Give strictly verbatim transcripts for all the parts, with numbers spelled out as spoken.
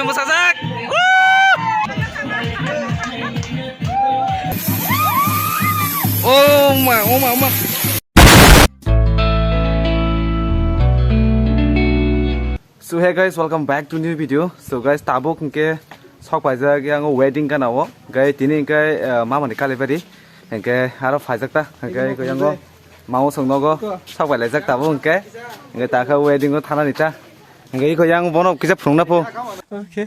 Bwsajak. Oh ma, oh ma, oh ma. So hey guys, welcome back to new video. So guys, tabuk hwnkhe sok paijak yang wedding gana o. Guys, tini hwnkhe, eh, mamani kalibari. Hwnkhe aro phaijak ta. Hwnkhe ko yango mao song nogo sok pai laijak tabuk hwnkhe. Hwnkhe ta khe wedding o thanani ta. Hwnkhe iko yang bono kisa phunukna po. Okay.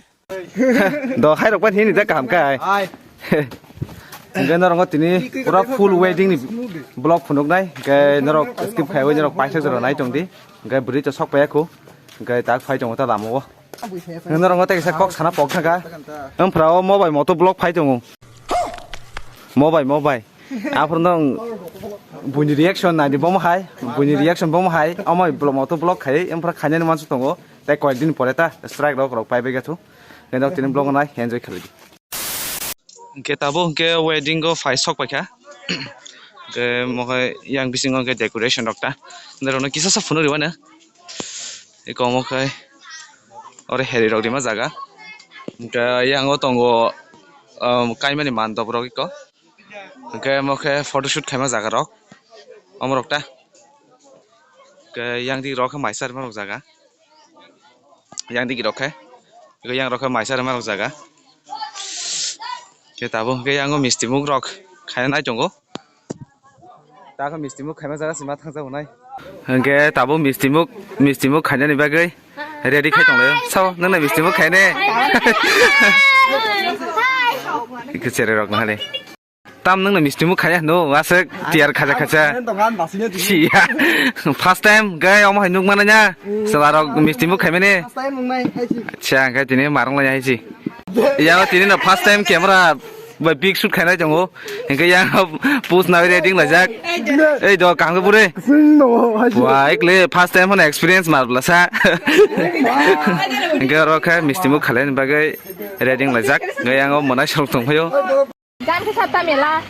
Do hai rok pan hini da kaham kai. Ai. Hwnkhe norok tini pura full wedding ni vlog phunuknai. Hwnkhe norok skip khaiwi norok paisa jora nai tongdi. Hwnkhe bwrwi to sok paiya khu. Hwnkhe tak phai tongo ta lama o. Hwnkhe norok tei kisa kok sana pok thangkha. Wngphra o mo bai moto vlog phai tongo. Mo bai, mo bai. Aphuru no buini reaction naidi bomo hai, buini reaction bomo hai. Omo vlog moto vlog khai, wngphra khainani mansu tongo. Tei koyek din pore ta strike rok rok pai bai gathu. Hwnkhe norok tini vlog nai enjoy khalai di. Hwnkhe tabuk hwnkhe wedding o phai sok paikha. Hwnkhe mohai yang bisingo hwnkhe decoration rok ta. Norokno kisa sa phunuk rwmani. Eko omo khai oro heri rok rima jaga. Hwnkhe yang o tongo, um, kaimani mandop rok eko. Hwnkhe omo khe photoshoot khaima jaga rok. Omo rok ta. Hwnkhe yang dik rok khe maisa rima rok jaga. Yang dik rok khe. Yang rok khe maisa rima rok jaga. Khe tabuk hwnkhe yang o misti muk rok khaina nai tongo. Ta khe misti muk khaima jaga sima thangjago nai. Hwnkhe tabuk misti muk, misti muk khainani bagwi ready khai tonglaio. Sao, nangna misti muk khaine? Iko cherai rok nahale. Tam nangna misti muk khaina hino, aswk tiyar khacha khacha. Siya. First time, gai omo hai nuk mananya. Sela rok misti muk khaimani. Acha, gai tini marung lai hai si. Yang tini no first time camera bai pic shoot khainai tongo. Hingke yang post nawi ready laijak. Ei do kaham khe bure. Wah, ekle first time hono experience mar blasa. Hingke oro khe misti muk khalai ni bagwi ready laijak. Hingke yang o monai sorok tong phaio. Gan khe sab ta mela.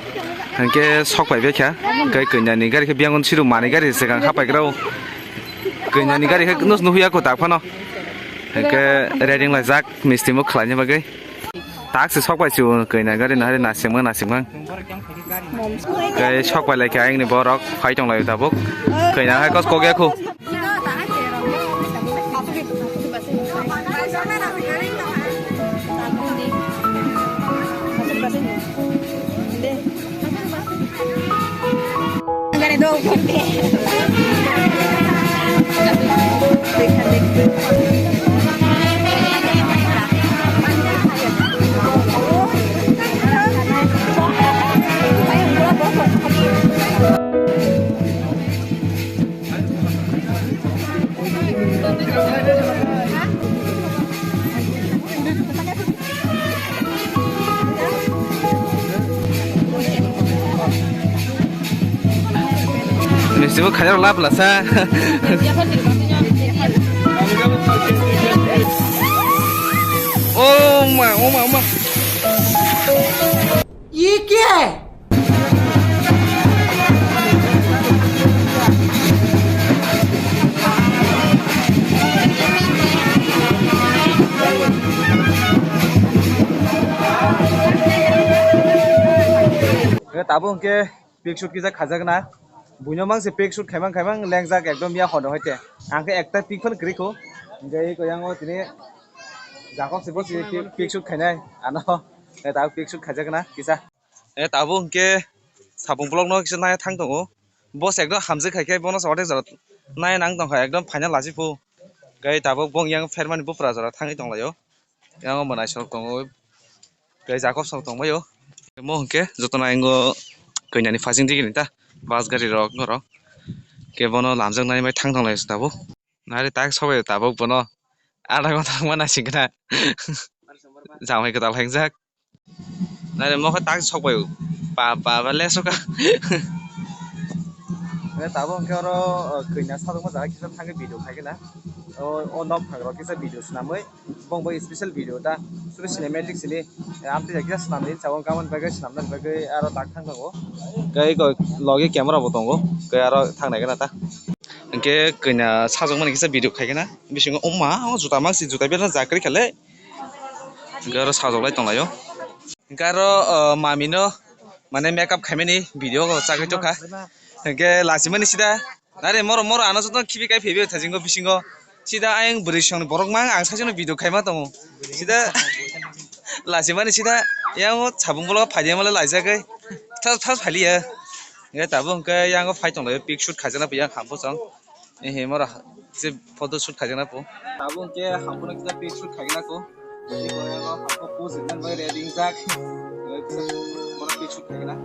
Hingke sok pai bekha. Hingke kanya ni gari khe biang on siru mani gari se gang hapai grao. Kanya ni gari khe nus nuhuya ko tak phano. Hingke ready laijak misti muk khalai ni bagwi. Tak se sok pai chu kanya gari nahari nasingma nasingma. Hingke sok pai lai kha ayang ni borok phai tong lai tabuk. Kanya hai kos kok ya khu. Misti bo khairok lab lasa. Oh ma, oh ma, oh ma. Ye kya hai? Tabuk hwnkhe pic shoot kisa khajakna. Buino mang se pic shoot khaimang khaimang lengjak ekdom ya hono hoite. Ang khe ekta pic phano kwrwi kho. Hwnkhe eko yango tini Jakob se bo se pic shoot khainai. Ano tabuk pic shoot khaijakna kisa. E tabuk hwnkhe sapung block no kisa nai thang tongo. Bo se ekdom hamjwk khai khe bono se ordek jora nai nang tongkha ekdom final lachi phu. Gai tabuk bong yang phermani bupra jora thangwi tonglaio. Yang bo naisok tongo. Gai Jakob sok tongbaio. Mo hwnkhe jotono ingo kanyani phasing digini ta bus gari rok norok. Khe bono lamjak nai bai thang tonglaio tabuk. Nari tak sobai tabuk bono. Ada ko thangma naisingkha. Jamai kwtal hengjak. Nai mo khe tak sok bai. Pa, pa, pa, le sok ka. Nai tabuk hwnkhe oro, o, kanya sadokma jaga kisa thangwi video khai khe na. O, o nok phang rok kisa video swnamwi. Bong bai special video ta. Suri cinematic sini. Amtwi kisa swnam din, chabang kaman bagwi swnam dan bagwi aro tak thang tongo. Kai ko logi camera bo tongo. Kai aro thang nai khe na ta. Hwnkhe kanya sajokmani kisa video khai khe na. Bisingo oma, o juta mangsi juta bera jakri khale. Hwnkhe oro sajok lai tong lai o. Hwnkhe aro, o, mami no mane makeup khaimani video o chagwi tongkha. Hwnkhe lachimani sida. Are moro moro ano joto khibi kai phaibi thasingo bisingo. Sida ayang bwrwi songni borok mang ang saichano video khaima tongo. Sida lachimani sida yang o sabung bolo phaiya male laijagwi. Thas thas phailiya. Hwnkhe tabuk hwnkhe yang o phai tong lai o pic shoot khaijakna phi yang hambo chwng. Ehe mora je photo shoot khajakna po. Tabuk hwnkhe hamphano kisa pic shoot khajakna ko. Tei boyano hamphano pose ringna bai ready wngjak. Mora pic shoot khajakna.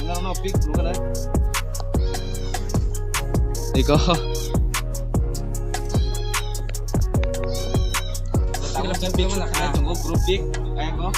Nang no pic phunukna. Iko. Tabuk hwnkhe pic shoot khaina tongo group pic. Ayang ko.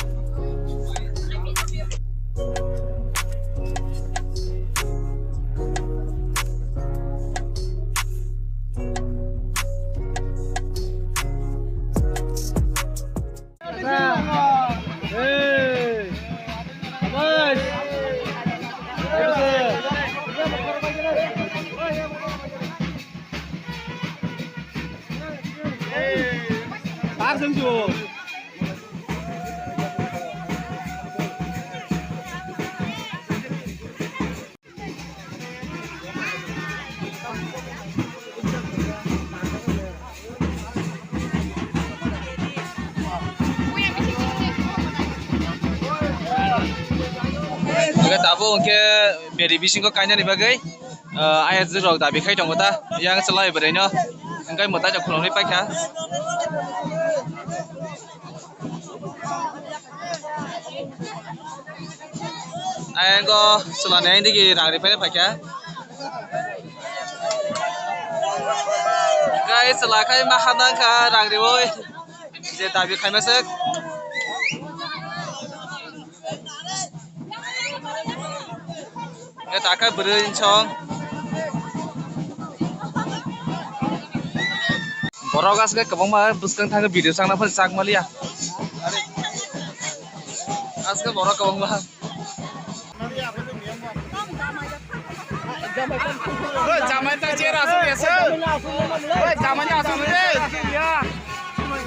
Hwnkhe tabuk hwnkhe beri bisingo kainani bagwi, ah, ayajwk rok dabi khai tongo ta, yang chwla bai bwrwi no hwnkhe mwtai rok khulumwi paikha. Ayang o chwla ni ayang digi rang ri phaina phaikha. Guys, chwla khai ma ha nang kha rang riwi je dabi khaima swk. Khe takha bwrwi song. Borok aswk kwbangma bwskang thangwi video changna phano chak maliya. Aswk borok kwbangma. Oi, jamai ta chair aswk ya, sir. Oi, jamai ta aswk de.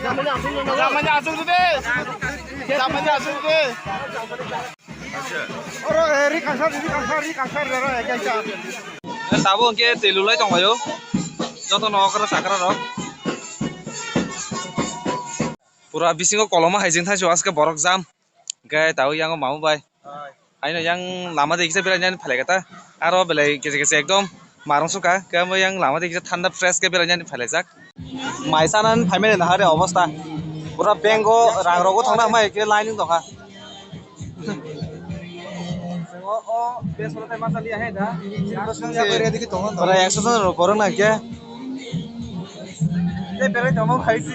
Jamai ta aswk de. Jamai ta aswk de. Oro, eh, ri kangsar, ri kangsar, ri kangsar, ri kangsar. Tabuk hwnkhe twi lulai tonglaio. Joto no okra sakra rok. Pura bisingo koloma hai jeng thaisio aske borok jam. Hwnkhe tabuk yango mamu bai. Haino yang lama de kisa belai nani phalai kata. Aro belai kisa kisa ekdom marung suka. Khe yang lama de kisa thanda fresh khe belai nani phalai jak. Mai sana phaimani nahare obostha. Pura bank o rang rogo thangna hamai khe line wng tongkha. O, o, bes oro tai masa liya hai da. Pura ekso jon rok borok nang khe. Tei berai tongma phai si.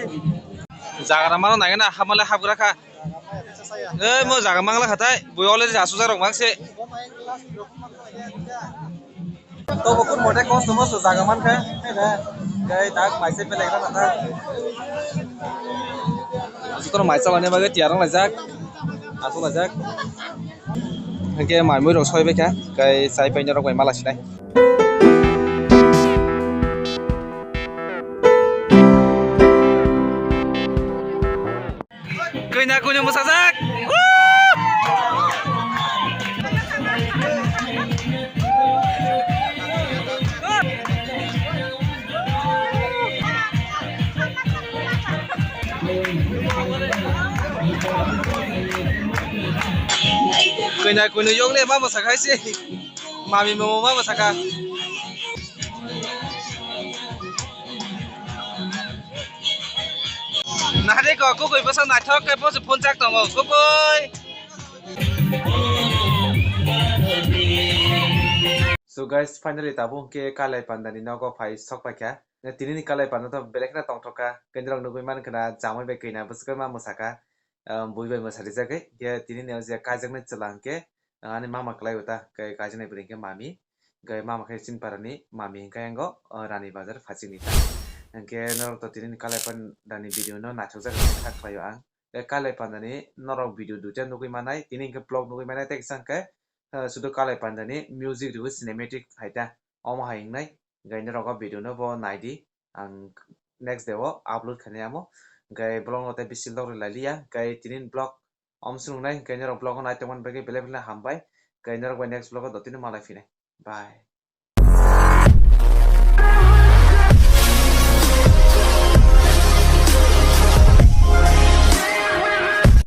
Jaga rama no nai na hamale hapgra kha. Ei mo jaga mangla kha tai. Bui already asuk jak rok mang se. Tobo kun mote kosto mosto jaga mankha. Gai tak maise pelek na ta. Asukno maisa mane bagwi tiyar wng laijak. Asuk laijak. Hwnkhe mai mui rok soi baikha. Kai chai paina rok bai mala sinai. Kanya kuno mwsajak. Kanya kuno yong le ma mwsajak hai se. Mami mamo ma mwsajak. Nahari ko kukui bwsa naithok khe bosi phunchak tongo kukui. So guys, finally tabuk hwnkhe Kalai Pandani nogo phai sok paikha. Tini ni Kalai Panda to belai kheno tongthok kha. Kendrok nugui mankha na jamai bai kina bwswk ma mwsakha. Bui bai mwsari jagwi. Khe tini ni je kaijaknai chwla hwnkhe ani mama kwlai o ta. Kaijaknai bwrwi hwnkhe mami. Hwnkhe mama khe Chinpara ni, mami hwnkhe yango, o, Rani Bazar Phachik ni ta. Hwnkhe norok to tini ni Kalai Panda ni video no naithok jak kha khlai o ang. Tei Kalai Panda ni norok video duita nugui manai, tini hwnkhe vlog nugui manai, tei kisa hwnkhe, eh, sudu Kalai Panda ni music rwui cinematic hai ta. Omo hai wngnai. Hwnkhe norok o video no bo naidi, ang next day o upload khainai amo. Hwnkhe vlog no tei bisi log rwlai liya, hwnkhe tini vlog om swrwngnai, hwnkhe norok vlog o nai tongmani bagwi belai belai hambai, hwnkhe norok bai next vlog o dotino malai phinai. Bye.